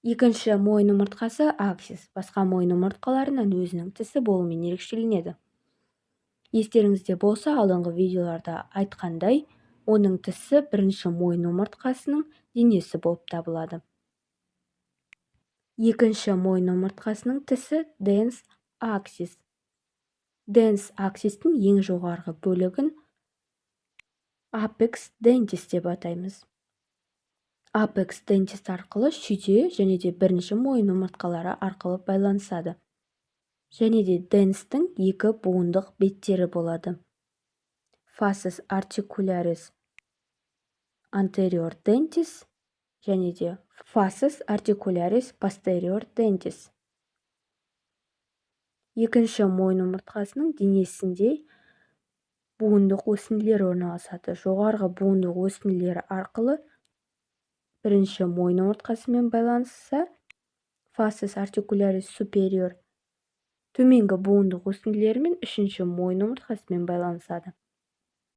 Екінші мойын омыртқасы axis басқа мойын омыртқаларынан өзінің тісі болуымен ерекшеленеді. Естеріңізде болса, алдыңғы видеоларда айтқандай, оның тісі бірінші мойын омыртқасының денесі болып табылады. Екінші мойын омыртқасының тісі dens axis. Dens axis-тің ең жоғарғы бөлігін apex dentis деп атаймыз. Apex dentis арқылы шүйде және де бірінші мойын омыртқалары арқылы байланысады. Және де dens-тің екі буындық беттері болады: facies articularis anterior dentis және де facies articularis posterior dentis. Екінші мойын омыртқасының денесінде буындық өсінділер орналасады. Жоғарғы буындық өсінділері арқылы бірінші мойын омыртқасымен байланысса, facies articularis superior төменгі буындық өсінділерімен үшінші мойын омыртқасымен байланысады.